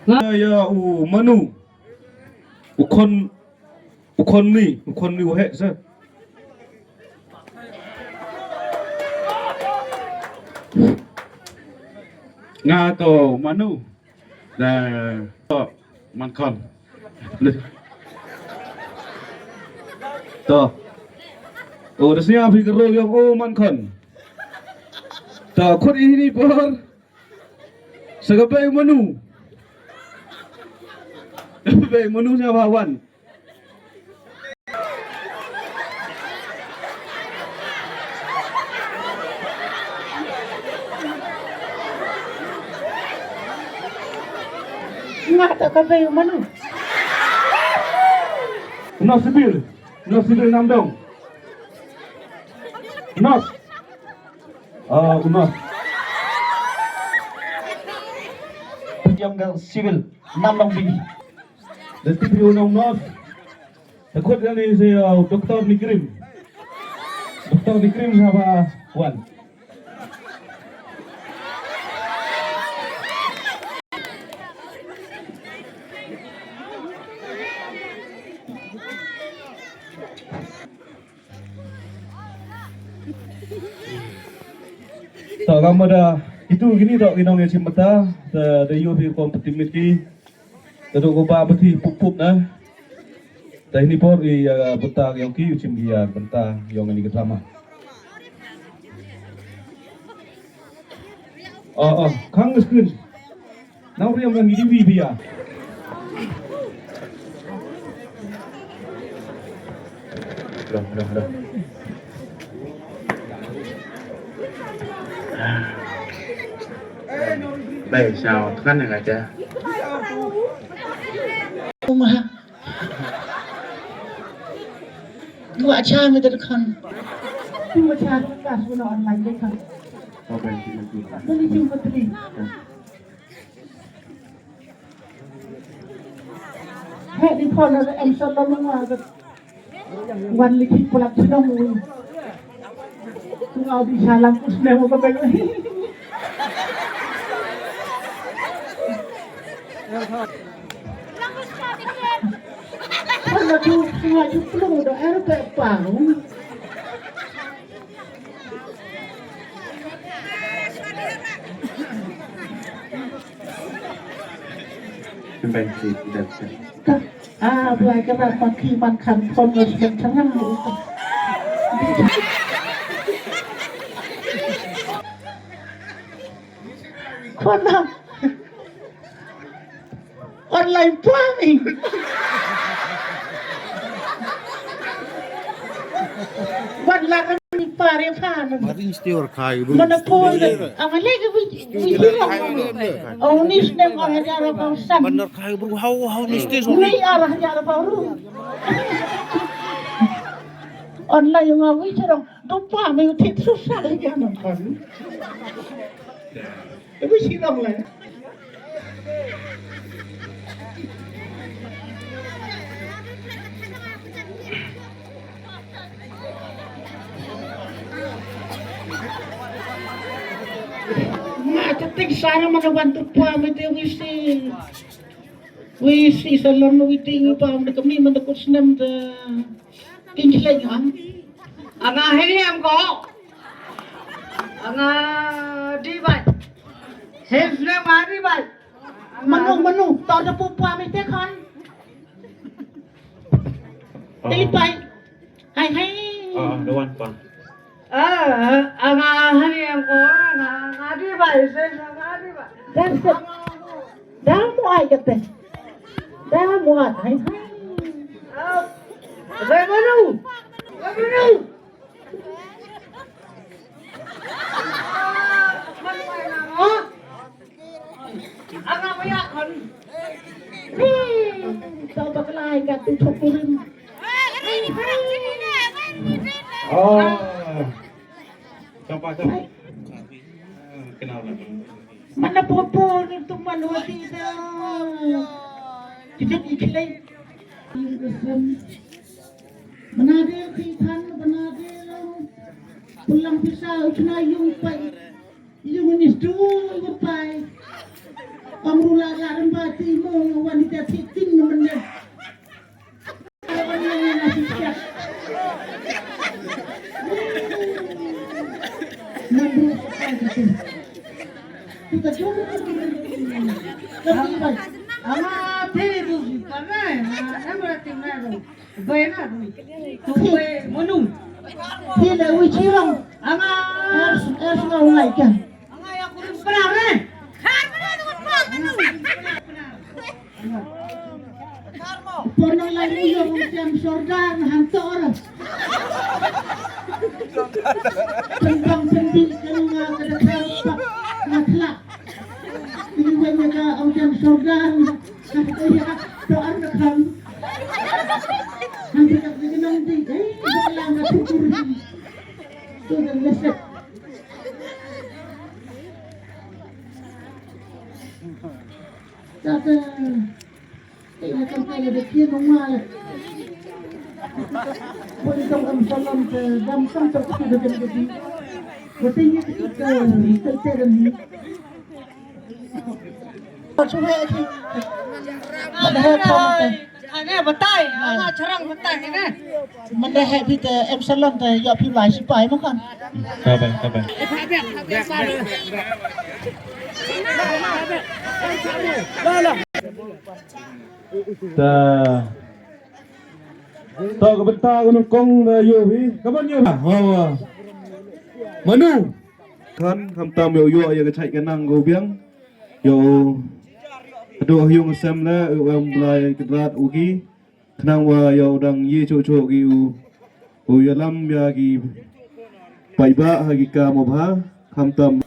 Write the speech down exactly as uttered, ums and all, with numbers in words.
Nga ïa u Manu. U Khon, u Khon ni, u Khon ni u heh sa. Nga to Manu. Da to Man Khon. To. O da sñiaw phi ka rol yong o Man Khon. To khot i hini por. Sa ka bei Manu. Bei Manu sñiaw ba wan. Nga ta ka bei Manu. Nos Sibil, Nos Sibil Namdong. Nos. Ah, u Nos. Pynjam ka Sibil Namdong bi. Da tip ïa u nong Nos. Te khot ïa ni si, uh, Doktor Nikrim. Doktor Nikrim haba wan. To, ka mut da itu kini to ki nong ïa shim bynta, da, da ïoh phi kum pyntimit ki. Te dok u ba bati pup pup na. Te hini por i, uh, bynta yong ki u shim ki, uh, bynta yong ini ki drama. Oh, oh, khang screen. Nau riam nang di bi bia. Dah, dah, dah. Bai, sao, tekan dengan aja. Uma. Dua cha mi da kan. Dua cha ka suna online dei kan. Dali jumpa tadi. Heh, di phone ada em sa lama ada. Wan liki pulak sino mu. Tungau di salam kus nemo ka bel. Pala tu, tungau tu pelung do er pe pang. Bang si dah. Ah, Blai ka rat ma ki man kan phone nge sdang tang. Khon na. Online pua mi. Wan la ka mi pare phan. Maring stior kai bru. Mana pun. Ang lagi wi wi. Oh, ni snem ang hajar apa san. Bandar kai bru, how how ni stior. Ni arah hajar apa bru. Online nga wi cerong. Dupa mi utit susah lagi anak kan. Ibu sirang lah. Ma, tetik sana mana bantu pa mete wisi. Wisi salon witi wipa mete kami mete kusnem de. Injleng am. Anga heliam ko. Anga dibai. His name Adibai. Manu manu tor da pu pa mi te khan. Dibai. Hai hai. Ah, the one pa. Ah, anga heliam ko. Anga dibai. His name Adibai. That's it. Da muat kata. Da muat. Hai hai. Rebenu. Rebenu. Anga maya kan. Tau baklai kat tu chokurim. Oh. Siapa siapa? Kenal lah. Mana popo ni tu manusia dah. Kita ikilai. Bnadil khithan bnadil. Pulang pisa uchna yung pai. Yung ni stu yung pai. Ong ru la la rem ba ti mo wan ita ti tin no men. Kita jom. Ama ti tu si kana na na berarti na tu. Bai na tu. Tu bai monu. Ti le wi chirong. Ama. Er er sna ulai kan. Anga ya kurim pnar eh. Por nang lai ri yo ong tiang sordar na hantor. Tentang pendi kan nga kada kar pak na thlak. Ini wanya ka ong tiang sordar. Iya, doar na kan. Nanti kat lagi nanti. Eh, doar lang na tukur. Tu dan lesek. Tata. Eh, na kan kaya da kien ong ma le. Pun tong am salam te dam kan tok tu da kan kati. Betul ni kati ka te te dan ni. Ane batai, ala charang batai ne. Manda he bit em salon te yo phi lai sipai mo kan. Ka bai, ka bai. Ta. Ta ka bynta ka nyngkong da yo hi. Ka ban yo. Ha wa. Manu. Kan khamtam yo yo ya ka chai ka nang go biang. Yo. Ado hiung sem le u em blai kedrat ugi. Khnang wa ïa u dang ïe chuh chuh ki u, u ïalam ïa ki paidbah ha ki kam u bha, khamtam.